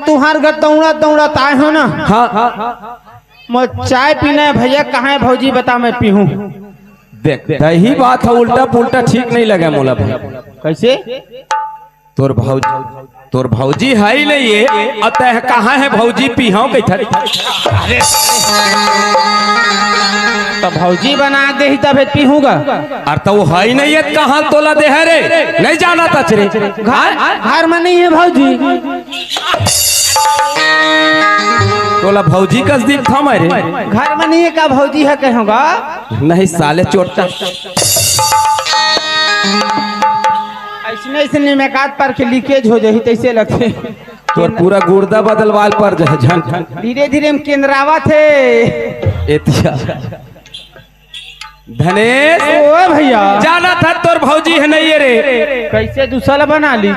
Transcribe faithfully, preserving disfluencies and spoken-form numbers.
तुंहर घर दौड़त दौड़त आए हों ना। हाँ। मोर चाय पीना हे भइया, कहाँ हे भौजी, बता मैं पीहूँ। देख, दही बात हे, उल्टा पुल्टा ठीक नइ लगे मोला भाई। कइसे? तोर भौजी, तोर भौजी हे ही नइ हे, अउ तैं कहाँ हे भौजी पीहूँ कहिथस। त भौजी बना देही तभे पीहूँ गा। अरे त ओ हे ही नइ हे, त कहाँ तोला देहे रे? नइ जानथस रे। घर, घर म नइ हे भौजी। तोला भौजी कस दिखथों मैं रे। घर म नइ हे का भौजी हे कहेंव गा? नहीं साले चोट्टा। अइसने अइसने में काट पर के लीकेज हो जाही तइसे लगथे। तोर पूरा गुर्दा बदलवाल पर जाही झन। धीरे धीरे में केंद्रावत हे। एतिया। धनेश। ओ भइया। जानथस तोर भौजी हे नइ हे रे। कइसे दूसरा बना ली?